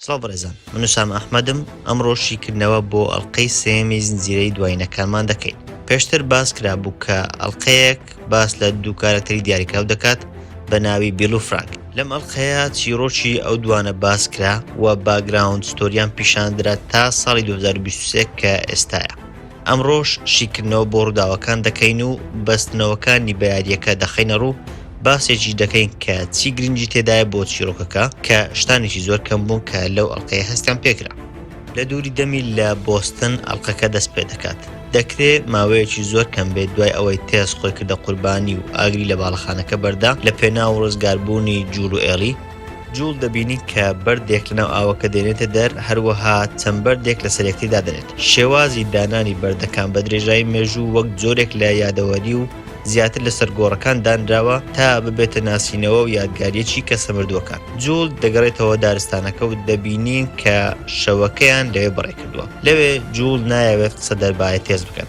سڵاو بەڕێزان من وسام ئەحمەدم ئەمڕۆ شیکردنەوە بۆ ئەڵلقەی سێمی زنجیرەی دوایینەکانمان دەکەین پێشتر باس کرابوو کە ئەڵلقەیەک باس لە دوو کارەکتەری دیاریکراو دەکات بە ناوی بیڵ و فرانک لەم ئەڵلقەیە چیرۆکی ئەو دوانە باس کرا و background story یان پیشاندرا تا ساڵی 2023 کە ئێستاە ئەمڕۆش شیکردنەوە بۆ ڕووداوەکان دەکەین و بەستنەوەکانی بە یارییەکە دەخەینە ڕوو، باسێکیش دەکەین کە چی گرنگی تێدایە بۆ چیرۆکەکە کە شتانێکی زۆر کەم بوون کە لەو ئەڵقەیە هەستیان پێکرا. لە دووری دەمی لە بۆستن ئەڵقەکە دەست پێدەکات. دەکرێ ماوەیەکی زۆر کەم بێت دوای ئەوەی تێس خۆی کردە قوربانی و ئاگری لە باڵەخانەکە بەردا لە پێناو ڕزگاربوونی جوڵ و ئێڵی، جوڵ دەبینین کە بەردێک لەناو ئاوەکە دێنێتە دەر، هەروەها چەند بەردێک لەسەر یەکتری دادەنێت. شێوازی دانانی بەردەکان بە درێژایی مێژوو وەک جۆرێک لە یادەوەری و زیاتر لەسەر گۆڕەکان دانراوە تا ببێتە ناسینەوە و یادگارییەکی کەسە مردووەکان. جوڵ دەگەڕێتەوە دارستانەکە و دەبینین کە شەوەکەیان لەوێ بەڕێکردووە. لەوێ جوڵ نایەوێت قسە دەربارەی تێس بکەن.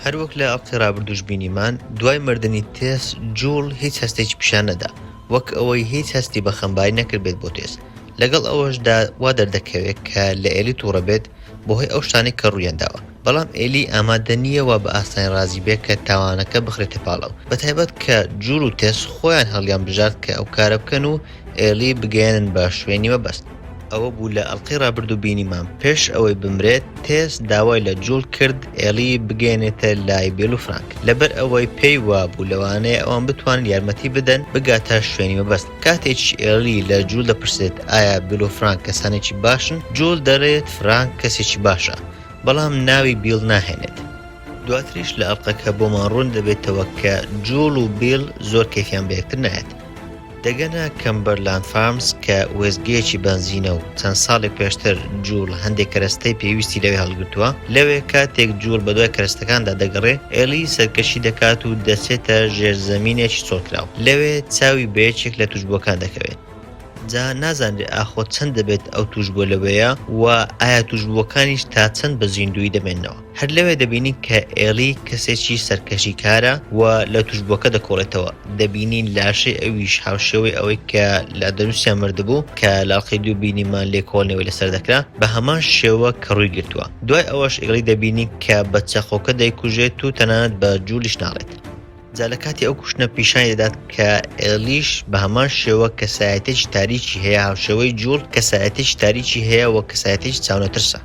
هەروەک لە ئەڵقەی ڕابردووش بینیمان، دوای مردنی تێس، جوڵ هیچ هەستێکی پیشان نەدا. وەک ئەوەی هیچ هەستی بە خەمباری نەکردبێت بۆ تێس، لەگەڵ ئەوەشدا وا دەردەکەوێت کە لە ئێلی توڕە بێت بەهۆی ئەو شتانەی کە ڕوویان داوە، بەڵام ئێلی ئامادە نییە وا بە ئاسانی ڕازی بێت کە تاوانەکە بخرێتە پاڵ ئەو، بەتایبەت کە جوڵ و تێس خۆیان هەڵیان بژارد کە ئەو کارە بکەن و ئێلی بگەیەنن بە شوێنی مەبەست. ئەوە بوو لە ئەڵقەی ڕابردوو بینیمان پێش ئەوەی بمرێت تێس داوای لە جوڵ کرد ئێڵی بگەیەنێتە لای بیڵ و فرانک لەبەر ئەوەی پێی وابوو لەوانەیە ئەوان بتوانن یارمەتی بدەن بگاتە شوێنی مەبەست کاتێکیش ئێڵی لە جوڵ دەپرسێت ئایا بیڵ و فرانک کەسانێکی باشن جوڵ دەڵێت فرانک کەسێکی باشە بەڵام ناوی بیڵ ناهێنێت. دواتریش لە ئەڵقەکە بۆمان ڕوون دەبێتەوە کە جوڵ و بیڵ زۆر کەیفیان بە یەکتر نایەت. دەگەنە کەمبەرلاند فارمز کە وێستگەیەکی بەنزینە و چەند ساڵێک پێشتر جوڵ هەندێک کەرەستەی پێویستی لەوێ هەڵگرتووە، لەوێ کاتێک جوڵ بەدوای کەرەستەکاندا دەگەڕێ، ئێلی سەرکەشی دەکات و دەچێتە ژێرزەمینێکی چۆڵکراو، لەوێ چاوی بە یەکێک لە تووشبووەکان دەکەوێت. جا نازانرێ ئاخۆ چەند دەبێت ئەو تووشبووە لەوێیە و ئایا تووشبووەکانیش تا چەند بە زیندوویی دەمێننەوە. هەر لەوێ دەبینین کە ئێڵی کەسێکی سەرکەشیکارە و لە توشبووەکە دەکۆڵێتەوە، دەبینین لاشەی ئەویش هاوشێوەی ئەوەی کە لە ئەندەنوسیا مردبوو کە لە ئەڵقەی دوو بینیمان لێکۆڵینەوەی لەسەر دەکرا بە هەمان شێوە کەڕووی گرتووە. دوای ئەوەش ئێڵی دەبینین کە بە چەقۆکە دەیکوژێت و تەنانەت بە جوڵیش ناڵێت. جا لە کاتی ئەو کوشتنە پیشانی دەدات کە ئێڵیش بە هەمان شێوە کەسایەتێکی تاریکی هەیە هاوشێوەی جوڵ کەسایەتێکی تاریکی هەیە و کەسایەتێکی چاونەترسە.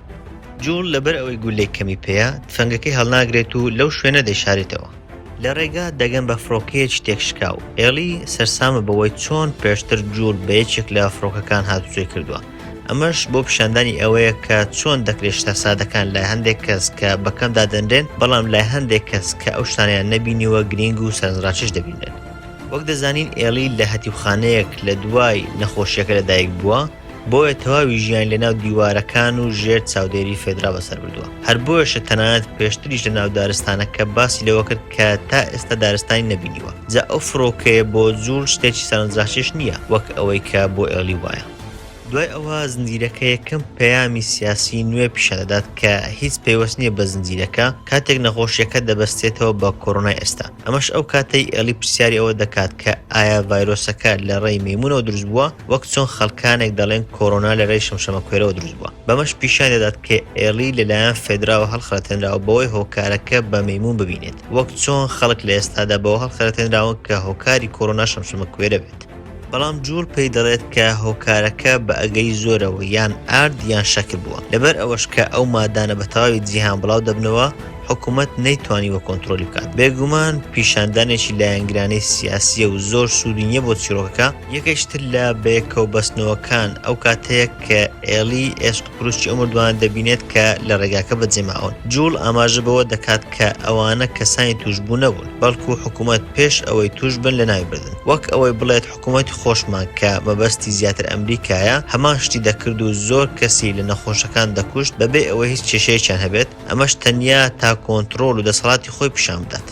جوڵ لەبەر ئەوەی گولەی کەمی پێیە تفەنگەکەی هەڵناگرێت و لەو شوێنە دەیشارێتەوە. لە ڕێگا دەگەن بە فڕۆکەیەکی تێکشکاو، ئێڵی سەرسامە بەوەی چۆن پێشتر جوڵ بە یەکێک لە فڕۆکەکان هاتوچۆی کردووە. ئەمەش بۆ پیشاندانی ئەوەیە کە چۆن دەکرێت شتە سادەکان لای هەندێک کەس کە بە کەم دادەنرێن، بەڵام لای هەندێک کەس کە ئەو شتانەیان نەبینیوە گرینگ و سەرنجڕاکێش دەبینرێن. وەک دەزانین ئێڵی لە هەتیوخانەیەک لە دوای نەخۆشیەکە لەدایک بووە، بۆیە تەواوی ژیانی لەناو دیوارەکان و ژێر چاودێری فێدرا بەسەر بردووە. هەر بۆیەشە تەنانەت پێشتریش لەناو دارستانەکە باسی لەوە کرد کە تا ئێستا دارستانی نەبینیوە. جا ئەو فڕۆکەیە بۆ جوڵ شتێکی سەرنجڕاکێش نییە وەک ئەوەی کە بۆ ئێڵی وایە. دوای ئەوە زنجیرەکە یەکەم پەیامی سیاسی نوێ پیشان دەدات کە هیچ پەیوەست نییە بە زنجیرەکە کاتێک نەخۆشیەکە دەبەستێتەوە بە کۆرۆنای ئێستا ئەمەش ئەو کاتەی ئێڵی پرسیاری ئەوە دەکات کە ئایا ڤایرۆسەکە لە ڕێی مەیمونەوە دروست بووە وەک چۆن خەڵکانێک دەڵێن کۆرۆنا لە ڕێی شەمشەمەکوێرەوە دروست بووە بەمەش پیشان دەدات کە ئێڵی لەلایەن فێدراوە هەڵخەڵەتێنراوە بەوەی هۆکارەکە بە مەیمون ببینێت وەک چۆن خەڵک لە ئێستادا بەوە هەڵخەڵەتێنراون کە هۆکاری کۆرۆنا شەمشەمەکوێرە بێت. بەڵام جوڵ پێی دەڵێت کە هۆکارەکە بە ئەگەری زۆرەوە یان ئارد یان شەکر بووە، لەبەر ئەوەش کە ئەو مادانە بە تەواوی جیهان بڵاو دەبنەوە حکومەت نەیتوانیوە کۆنترۆلی بکات. بێگومان پیشاندانێکی لایەنگرانەی سیاسییە و زۆر سوودی نییە بۆ چیرۆکەکە، یەکێکی تر لە بەیەکەوە بەستنەوەکان ئەو کاتەیە کە ئێڵی ئێسک و پروسکی ئەو مردووانە دەبینێت کە لە ڕێگاکە بەجێماون. جوڵ ئاماژە بەوە دەکات کە ئەوانە کەسانی تووشبوو نەبوون، بەڵکو حکومەت پێش ئەوەی تووش بن لەناوی بردن. وەک ئەوەی بڵێت حکومەتی خۆشمان کە مەبەستی زیاتر ئەمریکایە هەمان شتی دەکرد و زۆر کەسی لە نەخۆشەکان دەکوشت بەبێ ئەوەی هیچ کێشەیەکیان هەبێت، ئەمەش تەنیا تا کۆنتڕۆڵ و دەسەڵاتی خۆی پیشان بدات.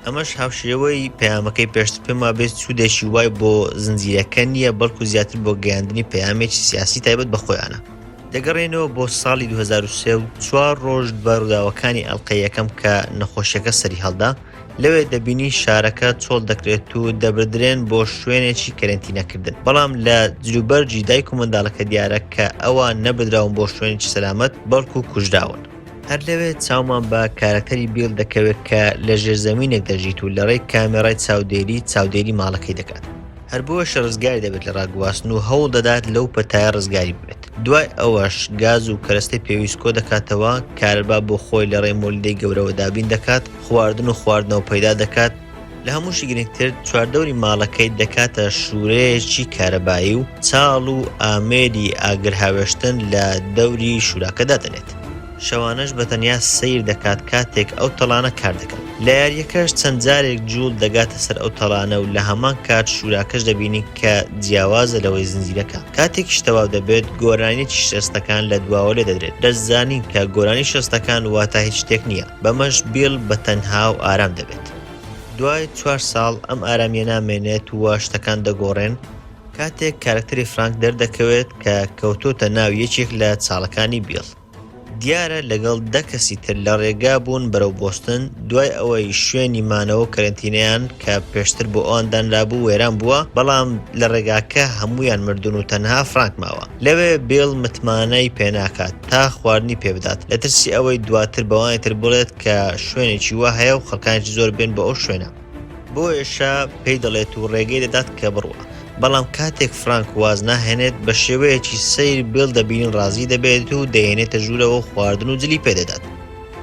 ئەمەش هاوشێوەی پەیامەکەی پێشتر پێم وابێت سوودێکی وای بۆ زنجیرەکە نییە بەڵکو زیاتر بۆ گەیاندنی پەیامێکی سیاسی تایبەت بە خۆیانە. دەگەڕێنەوە بۆ ساڵی 2003 و چوار ڕۆژ دوای ڕووداوەکانی ئەڵقەی یەکەم کە نەخۆشیەکە سەریهەڵدا، لەوێ دەبینین شارەکە چۆڵ دەکرێت و دەبردرێن بۆ شوێنێکی کەرەنتینەکردن، بەڵام لە جلوبەرگی دایک و منداڵەکە دیارە کە ئەوان نەبردراون بۆ شوێنێکی سەلامەت بەڵکو کوژراون. هەر لەوێ چاومان بە کارەکتەری بیڵ دەکەوێت کە لە ژێرزەمینێک دەژیت و لەڕێی کامێڕای چاودێری چاودێری ماڵەکەی دەکات. هەر بۆیەشە ڕزگاری دەبێت لە ڕاگواستن و هەوڵ دەدات لەو پەتایە ڕزگاری ببێت. دوای ئەوەش گاز و کەرەستەی پێویست کۆ دەکاتەوە، کارەبا بۆ خۆی لە ڕێی مۆلیدەی گەورەوە دابین دەکات، خواردن و خواردنەوە پەیدا دەکات، لە هەمووشی گرنگتر چواردەوری ماڵەکەی دەکاتە شوورەیەکی کارەبایی و چاڵ و ئامێری ئاگرهاوێشتن لە دەوری شووراکە دادەنێت. شەوانەش بە تەنیا سەیر دەکات کاتێک ئەو تەڵانە کار دەکەن. لە یارییەکەش چەند جارێک جوڵ دەگاتە سەر ئەو تەڵانە و لە هەمان کات شوراکەش دەبینین کە جیاوازە لەوەی زنجیرەکە. کاتێکیش تەواو دەبێت گۆرانیەکی شەستەکان لە دواوە لێ دەدرێت. دەشزانین کە گۆرانی شەستەکان واتا هیچ شتێک نییە. بەمەش بیڵ بە تەنها و ئارام دەبێت. دوای چوار ساڵ ئەم ئارامییە نامێنێت و شتەکان دەگۆڕێن. کاتێک کارەکتەری فرانک دەردەکەوێت کە کەوتۆتە ناو یەکێک لە چاڵەکانی بیڵ. دیارە لەگەڵ دە کەسی تر لە ڕێگا بوون بەرەو بۆستن، دوای ئەوەی شوێنی مانەوە و کەرەنتینەیان کە پێشتر بۆ ئەوان دانرابوو وێران بووە، بەڵام لە ڕێگاکە هەموویان مردوون و تەنها فرانک ماوە. لەوێ بیڵ متمانەی پێناکات تا خواردنی پێبدات، لە ترسی ئەوەی دواتر بەوانی تر بڵێت کە شوێنێکی وا هەیە و خەڵکانێکی زۆر بێن بۆ ئەو شوێنە. بۆیەشە پێی دەڵێت و ڕێگەی دەدات کە بڕوا. بەڵام کاتێک فرانک واز ناهێنێت، بە شێوەیەکی سەیر بیڵ دەبینین ڕازی دەبێت و دەیهێنێتە ژوورەوە و خواردن و جلی پێ دەدات.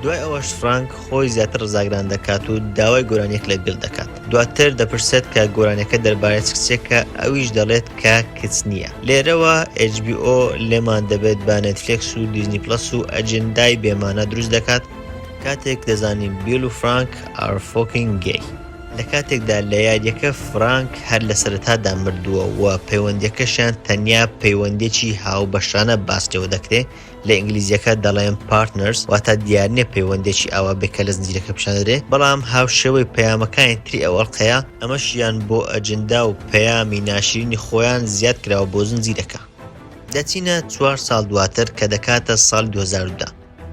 دوای ئەوەش فرانک خۆی زیاتر ڕزاگران دەکات و داوای گۆرانیەک لە بیڵ دەکات. دواتر دەپرسێت کە گۆرانیەکە دەربارەی چ کچێکە، ئەویش دەڵێت کە کچ نییە. لێرەوە HBO لێمان دەبێت بە نێتفلێکس و دیزنی پڵەس و ئەجێندای بێمانا دروست دەکات، کاتێک دەزانین بیڵ و فرانک are fucking gay. لە کاتێکدا لە یاریەکە فرانک هەر لە سەرەتادا مردووە و پەیوەندیەکەشیان تەنیا پەیوەندیەکی هاوبەشانە باس لێوە دەکرێ، لە ئینگلیزیەکە دەڵێن partners، واتا دیار نیە پەیوەندیەکی ئاوا بێ کە لە زنجیرەکە پیشان دەدرێ، بەڵام هاوشێوەی پەیامەکانی تری ئەو ئەڵقەیە، ئەمەشیان بۆ ئەجندا و پەیامی ناشرینی خۆیان زیاد کراوە بۆ زنجیرەکە. دەچینە چوار ساڵ دواتر کە دەکاتە ساڵی 2010.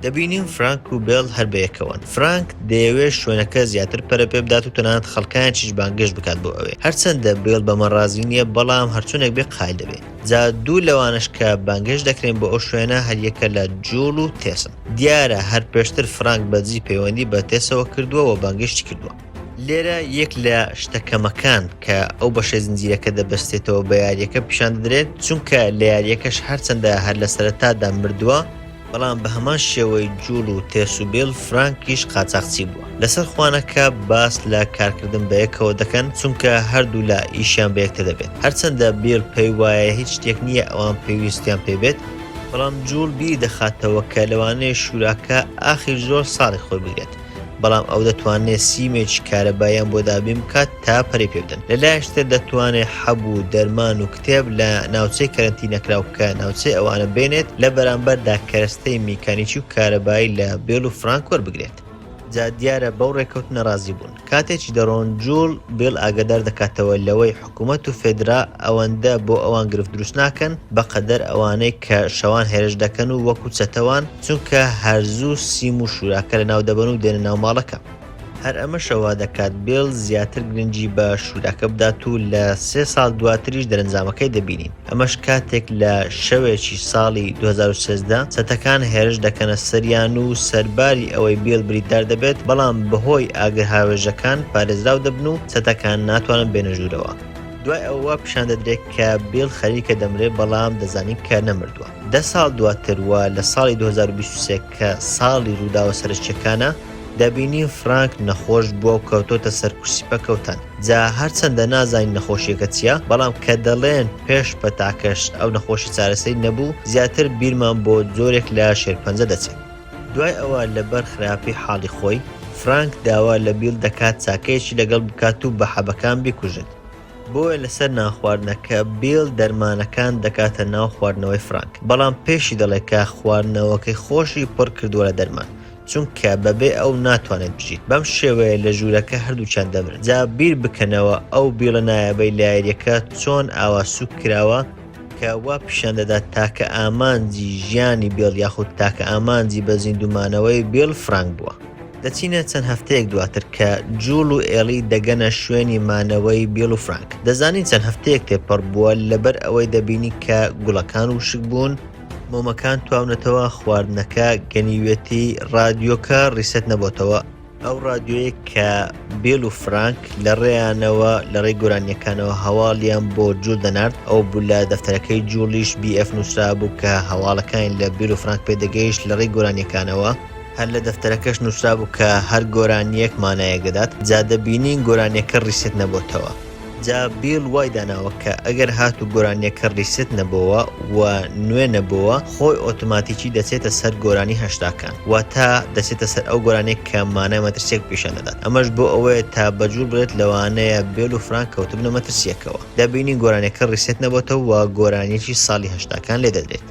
دەبینین فرانک و بێڵ هەر بەیەکەوەن. فرانک دەیەوێت شوێنەکە زیاتر پەرە پێ بدات و تەنانەت خەڵکانێکیش بانگێشت بکات بۆ ئەوێ. هەرچەندە بێڵ بەمە ڕازی نییە بەڵام هەرچۆنێک بێ قایل دەبێ. جا دوو لەوانەش کە بانگهێشت دەکرێن بۆ ئەو شوێنە هەریەکە لە جوڵ و تێسن. دیارە هەر پێشتر فرانک بەدزی پەیوەندی بە تێسەوە کردووە و بانگێشتی کردووە. لێرە یەک لە شتە کەمەکان کە ئەو بەشەی زنجیرەکە دەبەستێتەوە بە یارییەکە پیشان دەدرێت، چونکە لە یارییەکەش هەرچەندە هەر لە سەرەتادا مردووە، بەڵام بە هەمان شێوەی جوڵ و تێس و بیڵ فرانکیش قاچاخچی بووە. لەسەر خوانەکە باس لە کارکردن بەیەکەوە دەکەن، چونکە هەردوولا ئیشیان بە یەکتر دەبێت. هەرچەندە بیڵ پێی وایە هیچ شتێک نییە ئەوان پێویستیان پێی بێت، بەڵام جوڵ بیری دەخاتەوە کە لەوانەیە شوراکە ئاخیر زۆر ساڵێک خۆی بگرێت، بەڵام ئەو دەتوانێت سیمێکی کارەباییان بۆ دابین بکات تا پەرەی پێ بدەن. لە لایەکی تر دەتوانێت حەب و دەرمان و کتێب لە ناوچەی کەرەنتینەکراو کە ناوچەی ئەوانە بێنێت، لە بەرامبەردا کەرەستەی میکانیکی و کارەبایی لە بێڵ و فرانک وەربگرێت. جا دیارە بەو ڕێکەوتنە ڕازی بوون. کاتێکی دەڕۆن جوڵ بێڵ ئاگادار دەکاتەوە لەوەی حکومەت و فێدرا ئەوەندە بۆ ئەوان گرفت دروست ناکەن بەقەدەر ئەوانەی کە شەوان هێرش دەکەن و وەکو چەتەوان چونکە هەر زوو سیم و شوراکە لەناو دەبەن و دێنە ناو ماڵەکە. هەر ئەمەشە وا دەکات بێڵ زیاتر گرنگی بە شوراکە بدات و لە سێ ساڵ دواتریش دەرەنجامەکەی دەبینین. ئەمەش کاتێک لە شەوێکی ساڵی 2013 چەتەکان هێرش دەکەنە سەریان و سەرباری ئەوەی بیڵ بریندار دەبێت، بەڵام بەهۆی ئاگرهاوێژەکان پارێزراو دەبن و چەتەکان ناتوانن بێنە ژوورەوە. دوای ئەوە وا پیشان دەدرێت کە بیڵ خەریکە دەمرێت، بەڵام دەزانین کە نەمردووە. دە ساڵ دواتر و لە ساڵی 2023 کە ساڵی ڕووداوە سەرەکییەکانە، دەبینین فرانک نەخۆش بووە و کەوتۆتە سەر کورسی پەکەوتان. جا هەرچەندە نازانین نەخۆشیەکە چیە، بەڵام کە دەڵێن پێش پەتاکەش ئەو نەخۆشی چارەسەری نەبوو، زیاتر بیرمان بۆ جۆرێک لە شێرپەنجە دەچێت. دوای ئەوە لەبەر خراپی حاڵی خۆی، فرانک داوا لە بیڵ دەکات چاکەیەکی لەگەڵ بکات و بە حەبەکان بیکوژێت. بۆیە لەسەر نانخواردنەکە بیڵ دەرمانەکان دەکاتە ناو خواردنەوەی فرانک، بەڵام پێشی دەڵێت کە خواردنەوەکەی خۆشی پڕ کردووە لە دەرمان، چونکە بەبێ ئەو ناتوانێت بژیت. بەم شێوەیە لە ژوورەکە هەردووکیان دەمرن. جا بیر بکەنەوە ئەو بیڵە نایابەی لە یارییەکە چۆن ئاوا سووک کراوە، کە وا پیشان دەدات تاکە ئامانجی ژیانی بیڵ یاخود تاکە ئامانجی بە زیندوو مانەوەی بیڵ فرانک بووە. دەچینە چەند هەفتەیەک دواتر کە جوڵ و ئێڵی دەگەنە شوێنی مانەوەی بیڵ و فرانک. دەزانین چەند هەفتەیەک تێپەڕ بووە لەبەر ئەوەی دەبینی کە گوڵەکان وشک بوون، مۆمەکان تواونەتەوە، خواردنەکە گەنیویەتی، ڕادیۆکە reset نەبۆتەوە، ئەو ڕادیۆیە کە بیڵ و فرانک لە ڕێیانەوە لە ڕێی گۆرانییەکانەوە هەواڵیان بۆ جوڵ دەنارد، ئەو بوو لە دەفتەرەکەی جوڵیش بی ئێف نووسرابوو کە هەواڵەکانی لە بیڵ و فرانک پێ دەگەیشت لە ڕێی گۆرانییەکانەوە. هەر لە دەفتەرەکەش نووسرابوو کە هەر گۆرانییەک مانایەک دەدات، جا دەبینین گۆرانییەکە reset نەبۆتەوە. جا بیڵ وای داناوە کە ئەگەر هاتوو گۆرانیەکە reset نەبۆوە و نوێ نەبۆوە خۆی ئۆتۆماتیکی دەچێتە سەر گۆرانی هەشتاکان واتە دەچێتە سەر ئەو گۆرانیە کە مانای مەترسیەک پیشان دەدات ئەمەش بۆ ئەوەیە تا بە جوڵ بڵێت لەوانەیە بێل و فرانک کەوتبنە مەترسیەکەوە دەبینین گۆرانیەکە reset نەبۆتەوە و گۆرانیەکی ساڵی هەشتاکان لێ دەدرێت.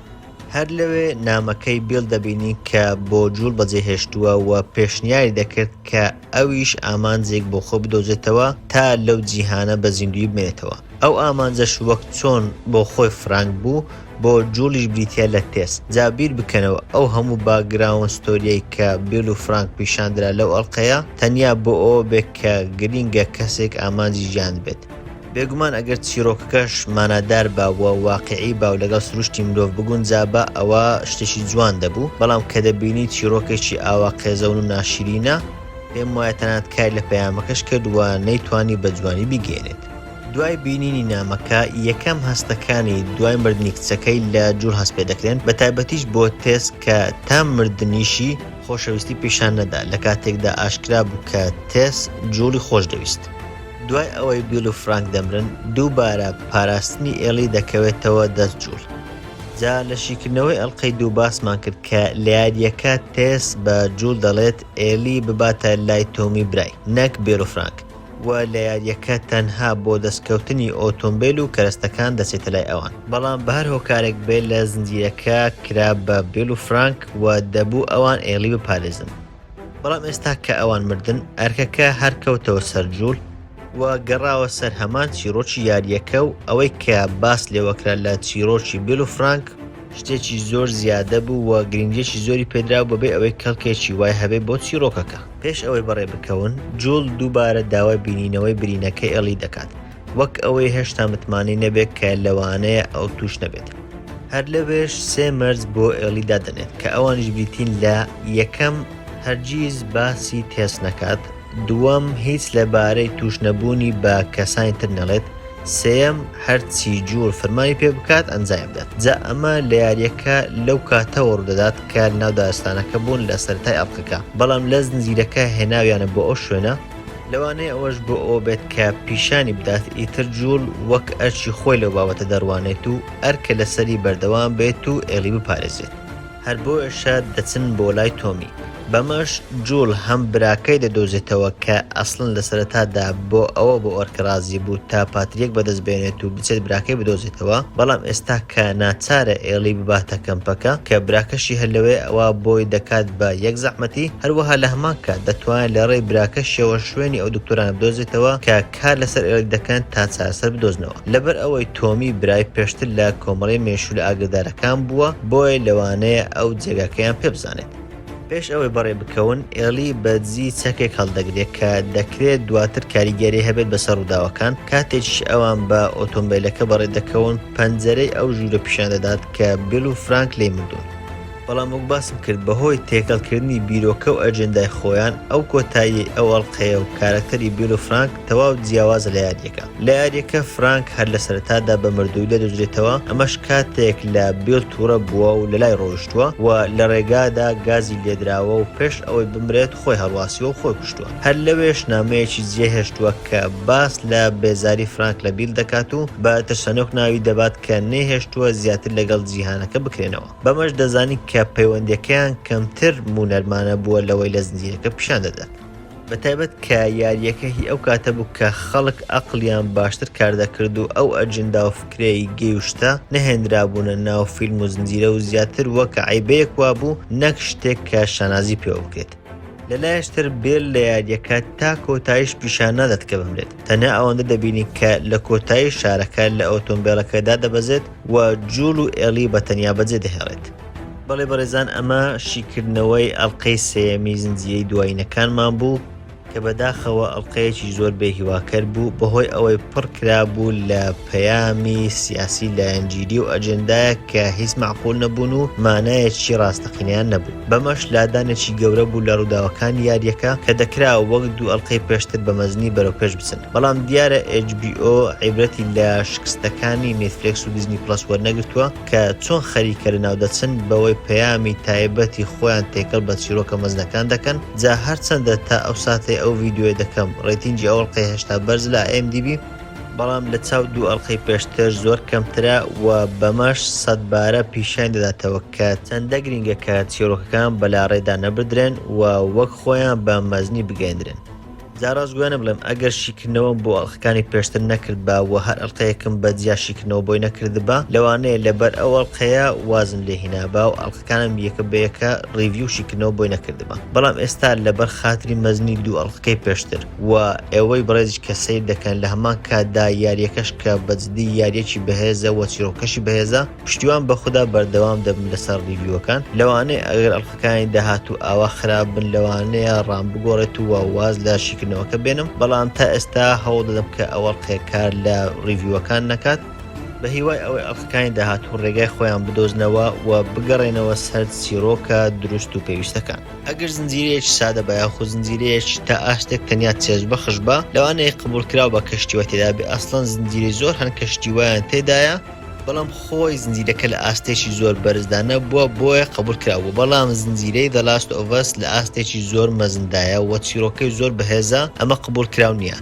هەر لەوێ نامەکەی بیڵ دەبینین کە بۆ جوڵ بەجێهێشتووە و پێشنیاری دەکرد کە ئەویش ئامانجێک بۆ خۆی بدۆزێتەوە تا لەو جیهانە بە زیندوویی بمێنێتەوە. ئەو ئامانجەش وەک چۆن بۆ خۆی فرانک بوو، بۆ جوڵیش بریتییە لە تێس. جا بیر بکەنەوە ئەو هەموو background story یەی کە بیڵ و فرانک پیشاندرا لەو ئەڵقەیە تەنیا بۆ ئەوە بێ کە گرینگە کەسێک ئامانجی ژیانت بێت. بێگومان ئەگەر چیڕۆکەکەش مانادار با و واقیعی با و لەگەڵ سروشتی مرۆڤ بگونجابا ئەوە شتێکی جوان دەبوو، بەڵام کە دەبینی چیڕۆکێکی ئاوا قێزەون و ناشیرینە، پێم وایە تەنانەت کاری لە پەیامەکەش کرد و نەیتوانی بە جوانی بیگەیەنێت. دوای بینینی نامەکە، یەکەم هەستەکانی دوای مردنی کچەکەی لە جوڵ هەست پێدەکرێن، بەتایبەتیش بۆ تێس کە تا مردنیشی خۆشەویستی پیشان نەدا، لەکاتێکدا ئاشکرا بوو کە تێس جوڵی خۆشدەویست. دوای ئەوەی بیڵ و فرانک دەمرن، دووبارە پاراستنی ئێڵی دەکەوێتەوە دەست جوڵ. جا لە شیکردنەوەی ئەڵقەی دوو باسمان کرد کە لە یارییەکە تێس بە جوڵ دەڵێت ئێلی بباتە لای تۆمی برای، نەک بیڵ و فرانک، و لە یارییەکە تەنها بۆ دەستکەوتنی ئۆتۆمبێل و کەرەستەکان دەچێتە لای ئەوان. بەڵام بە هەر هۆکارێک بێت لە زنجیرەکە کرا بە بیڵ و فرانک و دەبوو ئەوان ئێڵی بپارێزن. بەڵام ئێستا کە ئەوان مردن ئەرکەکە هەر کەوتەوە سەر جوڵ و گەڕاوە سەر هەمان چیڕۆکی یارییەکە و ئەوەی کە باس لێوەکرا لە چیڕۆکی بیل و فرانک شتێکی زۆر زیادە بوو و گرنگیەکی زۆری پێدرا و بەبێ ئەوەی کەڵکێکی وای هەبێ بۆ چیڕۆکەکە. پێش ئەوەی بەڕێ بکەون جوڵ دووبارە داوای بینینەوەی برینەکەی ئێڵی دەکات وەک ئەوەی هێشتا متمانەی نەبێت کە لەوانەیە ئەو تووش نەبێت. هەر لەوێش سێ مەرج بۆ ئێڵی دادەنێت کە ئەوانیش بریتین لە، یەکەم، هەرگیز باسی تێس نەکات، دووەم، هیچ لەبارەی تووش نەبوونی بە کەسانی تر نەڵێت، سێیەم، هەرچی جوڵ فرمانی پێ بکات ئەنجامی بدات. جا ئەمە لە یارییەکە لەو کاتەوە ڕوودەدات کە لەناو دارستانەکە بوون لە سەرەتای ئەڵقەکە، بەڵام لە زنجیرەکە هێناویانە بۆ ئەو شوێنە، لەوانەیە ئەوەش بۆ ئەوە بێت کە پیشانی بدات ئیتر جوڵ وەک ئەرکی خۆی لەو بابەتە دەڕوانێت و ئەرکە لەسەری بەردەوام بێت و ئێڵی بپارێزێت. هەر بۆیەشە دەچن بۆ لای تۆمی. بەمەش جوڵ هەم براکەی دەدۆزێتەوە کە ئەسڵەن لە سەرەتادا بۆ ئەوە بۆ ئەرکە ڕازی بوو تا پاتریەک بەدەست بێنێت و بچێت براکەی بدۆزێتەوە، بەڵام ئێستا کە ناچارە ئێڵی بباتە کەمپەکە کە براکەشی هەر لەوێ ئەوا بۆی دەکات بە یەک زەحمەتی، هەروەها لە هەمان کات دەتوانێت لە ڕێی براکەشیەوە شوێنی ئەو دکتۆرانە بدۆزێتەوە کە کار لەسەر ئێڵی دەکەن تا چارەسەر بدۆزنەوە. لەبەر ئەوەی تۆمی برای پێشتر لە کۆمەڵەی مێشوولە ئاگردارەکان بووە بۆیە لەوانەیە ئەو جێگاکەیان پێ بزانێت. پێش ئەوەی بەڕێ بکەون ئێڵی بە دزی چەکێک هەڵدەگرێت کە دەکرێت دواتر کاریگەری هەبێت بەسەر ڕووداوەکان، کاتێکیش ئەوان بە ئۆتۆمبێلەکە بەڕێ دەکەون پەنجەرەی ئەو ژوورە پیشان دەدات کە بیڵ و فرانک لێی مردوون. بەڵام وەک باسم کرد بەهۆی تێکەڵکردنی بیرۆکە و ئەجێندای خۆیان ئەو کۆتاییەی ئەو ئەڵقەیە و کارەکتەری بیڵ و فرانک تەواو جیاوازە لە یارییەکە. لە یارییەکە فرانک هەر لە سەرەتادا بە مردووی دەدۆزرێتەوە، ئەمەش کاتێک لە بیڵ تووڕە بووە و لەلای ڕۆیشتووە و لە ڕێگادا گازی لێدراوە و پێش ئەوەی بمرێت خۆی هەڵواسیوە و خۆی کوشتووە. هەر لەوێش نامەیەکی جێهێشتووە کە باس لە بێزاری فرانک لە بیڵ دەکات و بە ترسەنۆک ناوی دەبات کە نەیهێشتووە زیاتر لەگەڵ جیهانەکە بکرێنەوە. بەمەش دەزانین کە پەیوەندییەکەیان کەمتر موونەرمانە بووە لەوەی لە زنجیرەکە پیشان دەدات. بەتایبەت کە یارییەکە هی ئەو کاتە بوو کە خەڵک ئەقڵیان باشتر کار دەکرد و ئەو ئەجندا و فکرەی گەی و شتە نەهێنرابوونە ناو فیلم و زنجیرە و زیاتر وەک عەیبەیەک وابوو نەک شتێک کە شانازی پێوە بکرێت. لە لایەش تر بێل لە یارییەکە تا کۆتاییش پیشان نادات کە بمرێت، تەنیا ئەوەندە دەبینین کە لە کۆتایی شارەکە لە ئۆتۆمبێلەکە دادەبەزێت و جوڵ و ئێڵی بە تەنیا بەجێ دەهێڵێت. بەڵێ بەڕێزان ئەمە شیکردنەوەی ئەڵقەی سێیەمی زنجیرەی دوایینەکانمان بوو کە بەداخەوە ئەڵقەیەکی زۆر بێ هیواکەر بوو بەهۆی ئەوەی پڕ کرابوو لە پەیامی سیاسی لایەنگیری و ئەجێندایەک کە هیچ مەعقول نەبوون و مانایەکی ڕاستەقینەیان نەبوو بەمەش لادانێکی گەورە بوو لە ڕووداوەکانی یاریەکە کە دەکرا وەک دوو ئەڵقەی پێشتر بە مەزنی بەرەو پێش بچن بەڵام دیارە HBO عیبرەتی لە شکستەکانی نێتفلێکس و دیزنی پڵەس وەرنەگرتووە کە چۆن خەریکە لەناو دەچن بەوەی پەیامی تایبەتی خۆیان تێکەڵ بە چیرۆکە مەزنەکان دەکەن جا هەرچەندە تا ئەو ساتەی ئەو ڤیدیۆیە دەکەم rating ی ئەو ئەڵقەیە هێشتا بەرزە لە IMDb بەڵام لە چاو دوو ئەڵقەی پێشتر زۆر کەمترە و بەمەش سەدبارە پیشانی دەداتەوە کە چەندە گرینگە کە چیرۆکەکان بەلاڕێدا نەبردرێن و وەک خۆیان بە مەزنی بگەیەندرێن. جا ڕاستگۆیانە بڵێم ئەگەر شیکردنەوەم بۆ ئەڵقەکانی پێشتر نەکردبا و هەر ئەڵقەیەکم بە جیا شیکردنەوە بۆی نەکردبا لەوانەیە لەبەر ئەو ئەڵقەیە وازم لێ هینابا و ئەڵقەکانم یەکە بە یەکە review و شیکردنەوە بۆی نەکردبا بەڵام ئێستا لەبەر خاتری مەزنی دوو ئەڵقەکەی پێشتر و ئێوەی بەڕێزیش کە سەیر دەکەن لە هەمان کاتدا یاریەکەش کە بە جدی یاریەکی بەهێزە و چیرۆکەشی بەهێزە پشتیوان بە خودا بەردەوام دەبم لەسەر review ەکان لەوانەیە ئەگەر ئەڵقەکانی داهاتوو ئاوا خراپ بن لەوانەیە ڕام بگۆڕێت و واز لە شیکردنەوەکە بێنم بەڵام تا ئێستا هەوڵ دەدەم کە ئەو ئەڵقەیە کار لە review ەکان نەکات بە هیوای ئەوەی ئەڵقەکانی داهاتوو ڕێگای خۆیان بدۆزنەوە و بگەڕێنەوە سەر چیرۆکە دروست و پێویستەکان. ئەگەر زنجیرەیەکی سادە با یاخود زنجیرەیەکی تا ئاستێک تەنیا چێژبەخش با لەوانەیە قبوڵکراو بە کە شتی وای تێدا بێ ئەسڵەن زنجیرەی زۆر هەن کە شتی وایان تێدایە بەڵام خۆی زنجیرەکە لە ئاستێکی زۆر بەرزدا نەبووە بۆیە قبوڵ کراو بوو بەڵام زنجیرەی The Last of Us لە ئاستێکی زۆر مەزندایە و چیرۆکەی زۆر بەهێزە ئەمە قبوڵ کراو نییە.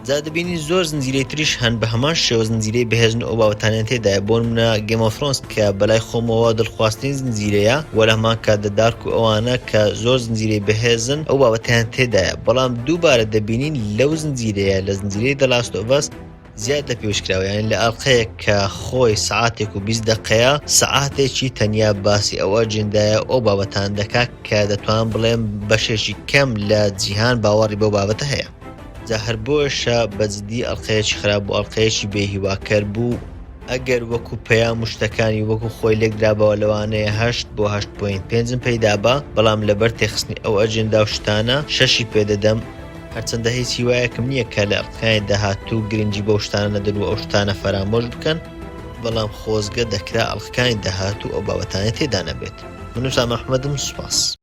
جا دەبینین زۆر زنجیرەی تریش هەن بە هەمان شێوە زنجیرەی بەهێزن و ئەو بابەتانەیان تێدایە بۆ نمونە Game of Thrones کە بەلای خۆمەوە دڵخوازترین زنجیرەیە و لە هەمان کاتدا Dark و ئەوانە کە زۆر زنجیرەی بەهێزن ئەو بابەتەیان تێدایە بەڵام دووبارە دەبینین لەو زنجیرەیە لە زنجیرەی The Last of Us زیاد لە پێویست کراوە یانی لە ئەڵقەیەک کە خۆی سەعاتێک و 20 دەقەیە سەعاتێکی تەنیا باسی ئەو ئەجندایە ئەو بابەتان دەکات کە دەتوانم بڵێم بەشێکی کەم لە جیهان باوەڕی بەو بابەتە هەیە جا هەر بۆیەشە بە جدی ئەڵقەیەکی خراپ بوو ئەڵقەیەکی بێ هیواکەر بوو ئەگەر وەکو پەیام و شتەکانی وەکو خۆی لێکدرابەوە لەوانەیە هەشت بۆ هەشت point پێنجم پێیدابا بەڵام لەبەر تێخستنی ئەو ئەجێندا و شتانە شەشی پێدەدەم هەرچەندە هیچ هیوایەکم نییە کە لە ئەڵقەکانی داهاتوو گرنگی بەو شتانە نەدەن و ئەو شتانە فەرامۆش بکەن بەڵام خۆزگە دەکرا ئەڵقەکانی داهاتوو ئەو بابەتانەی تێدا نەبێت من وسام ئەحمەدم سوپاس.